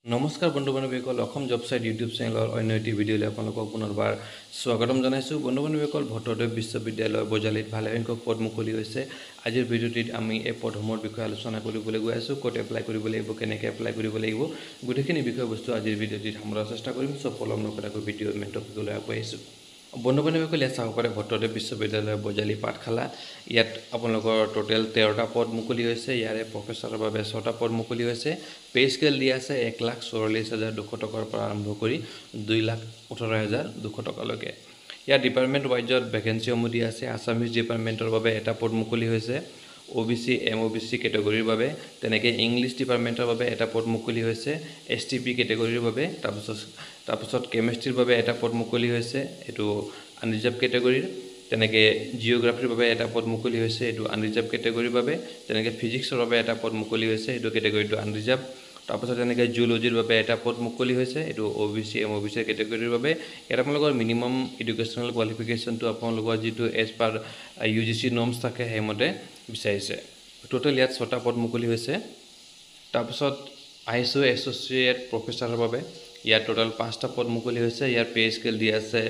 নমস্কাৰ বন্ধু বান্ধৱীসকল, অসম জব চাইট ইউটিউব চেনেলৰ অন্য এটি ভিডিঅ'লৈ আপোনালোকক পুনৰবাৰ স্বাগতম জনাইছোঁ। বন্ধু বান্ধৱীসকল, ভট্টদেৱ বিশ্ববিদ্যালয় বজালীত ভালেসংখ্যক পদ মুকলি হৈছে। আজিৰ ভিডিঅ'টিত আমি এই পদসমূহৰ বিষয়ে আলোচনা কৰিবলৈ গৈ আছোঁ। ক'ত এপ্লাই কৰিব লাগিব, কেনেকৈ এপ্লাই কৰিব লাগিব, গোটেইখিনি বিষয়বস্তু আজিৰ ভিডিঅ'টিত সামৰাৰ চেষ্টা কৰিম। চ' পলম নকৰাকৈ ভিডিঅ'ৰ মেইন টপিকলৈ আগবাঢ়িছোঁ। বন্ধু বান্ধৱীসকল, ইয়াত চাব পাৰে ভট্টদেৱ বিশ্ববিদ্যালয় বজালী পাঠশালা। ইয়াত আপোনালোকৰ টোটেল 13টা পদ মুকলি হৈছে। ইয়াৰে প্ৰফেচাৰৰ বাবে 6টা পদ মুকলি হৈছে। পে' স্কেল দিয়া আছে 1,44,200 টকাৰ পৰা আৰম্ভ কৰি 2,18,200 টকালৈকে। ইয়াত ডিপাৰ্টমেণ্ট ৱাইজত ভেকেঞ্চিসমূহ দিয়া আছে। আছামিজ ডিপাৰ্টমেণ্টৰ বাবে এটা পদ মুকলি হৈছে অ' বি চি, এম অ' বি চি কেটেগৰীৰ বাবে। তেনেকৈ ইংলিছ ডিপাৰ্টমেণ্টৰ বাবে এটা পদ মুকলি হৈছে এছ টি পি কেটেগৰীৰ বাবে। তাৰপিছত কেমেষ্ট্ৰিৰ বাবে এটা পদ মুকলি হৈছে, এইটো আনৰিজাৰ্ভ কেটেগৰীৰ। তেনেকৈ জিঅ'গ্ৰাফীৰ বাবে এটা পদ মুকলি হৈছে, এইটো আনৰিজাৰ্ভ কেটেগৰীৰ বাবে। তেনেকৈ ফিজিক্সৰ বাবে এটা পদ মুকলি হৈছে, এইটো কেটেগৰীটো আনৰিজাৰ্ভ। তাৰপাছত তেনেকৈ জুলজিৰ বাবে এটা পদ মুকলি হৈছে, এইটো অ' বি চি, এম অ' বি চি কেটেগৰীৰ বাবে। ইয়াত আপোনালোকৰ মিনিমাম এডুকেশ্যনেল কোৱালিফিকেশ্যনটো আপোনালোকৰ যিটো এজ পাৰ ইউজিচি নৰ্মছ থাকে, সেইমতে বিচাৰিছে। টোটেল ইয়াত 6টা পদ মুকলি হৈছে। তাৰপিছত আহিছোঁ এছ'চিয়েট প্ৰফেচাৰৰ বাবে। ইয়াত টোটেল 5টা পদ মুকলি হৈছে। ইয়াৰ পে' স্কেল দিয়া আছে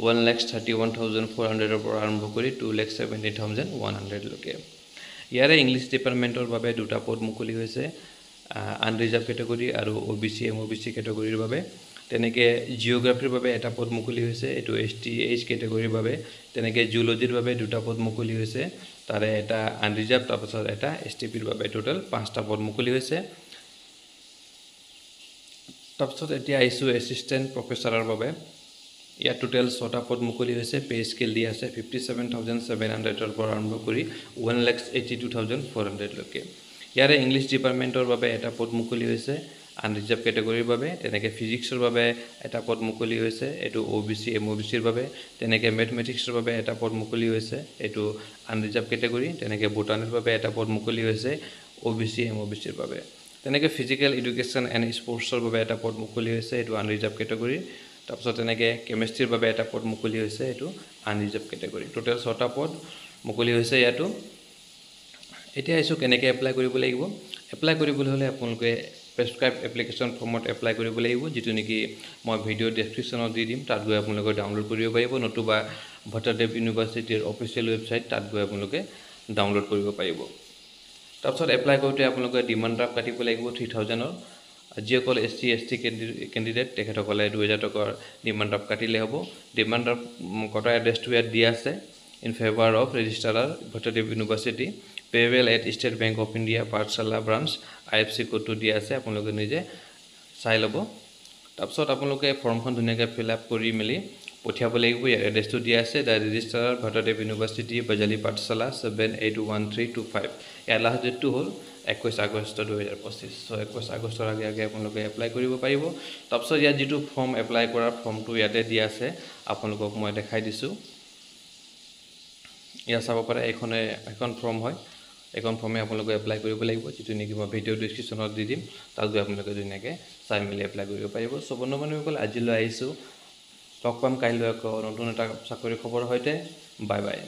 1,31,400ৰ পৰা আৰম্ভ কৰি 2,17,100লৈকে। ইয়াৰে ইংলিছ ডিপাৰ্টমেণ্টৰ বাবে দুটা পদ মুকলি হৈছে, আনৰিজাৰ্ভ কেটেগৰী আৰু অ' বি চি, এম অ' বি চি কেটেগৰীৰ বাবে। তেনেকৈ জিঅ'গ্ৰাফীৰ বাবে এটা পদ মুকলি হৈছে, এইটো এছ টি এইচ কেটেগৰীৰ বাবে। তেনেকৈ জুলজিৰ বাবে দুটা পদ মুকলি হৈছে, তাৰে এটা আনৰিজাৰ্ভ, তাৰপাছত এটা এছ টি পিৰ বাবে। টোটেল 5টা পদ মুকলি হৈছে। তাৰপিছত এতিয়া আহিছোঁ এছিষ্টেণ্ট প্ৰফেচাৰৰ বাবে। ইয়াত টোটেল 6টা পদ মুকলি হৈছে। পে' স্কেল দিয়া আছে 57,700ৰ পৰা আৰম্ভ কৰি 1,82,400লৈকে। ইয়াৰে ইংলিছ ডিপাৰ্টমেণ্টৰ বাবে এটা পদ মুকলি হৈছে আনৰিজাৰ্ভ কেটেগৰীৰ বাবে। তেনেকৈ ফিজিক্সৰ বাবে এটা পদ মুকলি হৈছে, এইটো অ' বি চি, এম অ' বি চিৰ বাবে। তেনেকৈ মেথমেটিক্সৰ বাবে এটা পদ মুকলি হৈছে, এইটো আনৰিজাৰ্ভ কেটেগৰী। তেনেকৈ বটানীৰ বাবে এটা পদ মুকলি হৈছে অ' বি চি, এম অ' বি চিৰ বাবে। তেনেকৈ ফিজিকেল এডুকেশ্যন এণ্ড স্পৰ্টছৰ বাবে এটা পদ মুকলি হৈছে, এইটো আনৰিজাৰ্ভ কেটেগৰী। তাৰপিছত তেনেকৈ কেমেষ্ট্ৰিৰ বাবে এটা পদ মুকলি হৈছে, এইটো আনৰিজাৰ্ভ কেটেগৰী। টোটেল 6টা পদ মুকলি হৈছে ইয়াতো। এতিয়া আহিছোঁ কেনেকৈ এপ্লাই কৰিব লাগিব। এপ্লাই কৰিবলৈ হ'লে আপোনালোকে প্ৰেছক্ৰাইব এপ্লিকেশ্যন ফৰ্মত এপ্লাই কৰিব লাগিব, যিটো নেকি মই ভিডিঅ' ডেছক্ৰিপশ্যনত দি দিম। তাত গৈ আপোনালোকে ডাউনলোড কৰিব পাৰিব, নতুবা ভট্টদেৱ ইউনিভাৰ্চিটিৰ অফিচিয়েল ৱেবছাইট, তাত গৈ আপোনালোকে ডাউনলোড কৰিব পাৰিব। তাৰপিছত এপ্লাই কৰোঁতে আপোনালোকে ডিমাণ্ড ড্ৰাফ্ট কাটিব লাগিব 3000ৰ। যিসকল S C, S T candidate, তেখেতসকলে 2000 টকাৰ ডিমাণ্ড ড্ৰাফ্ট কাটিলে হ'ব। ডিমাণ্ড ড্ৰাফ্ট কটাৰ এড্ৰেছটো ইয়াত দিয়া আছে, in favour of Registrar, Bhattadev University, payable at State Bank of India, Pathsala branch, IFC কোডটো দিয়া আছে, আপোনালোকে নিজে চাই ল'ব। তাৰপিছত আপোনালোকে ফৰ্মখন ধুনীয়াকৈ ফিল আপ কৰি মেলি পঠিয়াব লাগিব। ইয়াৰ এড্ৰেছটো দিয়া আছে, The Registrar, Bhattadev University, Bajali, Pathsala, 781325। Year last ডেটটো হ'ল 21 আগষ্ট 2025। চ' 21 আগষ্টৰ আগে আগে আপোনালোকে এপ্লাই কৰিব পাৰিব। তাৰপিছত ইয়াত যিটো ফৰ্ম এপ্লাই কৰাৰ ফৰ্মটো ইয়াতে দিয়া আছে, আপোনালোকক মই দেখাই দিছোঁ। ইয়াত চাব পাৰে, এইখনে এখন ফৰ্ম হয়। এইখন ফৰ্মে আপোনালোকে এপ্লাই কৰিব লাগিব, যিটো নেকি মই ভিডিঅ' ডিছক্ৰিপশ্যনত দি দিম। তাত গৈ আপোনালোকে ধুনীয়াকৈ চাই মেলি এপ্লাই কৰিব পাৰিব। চ' বন্ধু বান্ধৱীসকল, আজিলৈ আহিছোঁ। লগ পাম কাইলৈ আকৌ নতুন এটা চাকৰিৰ খবৰৰ সৈতে। Bye bye.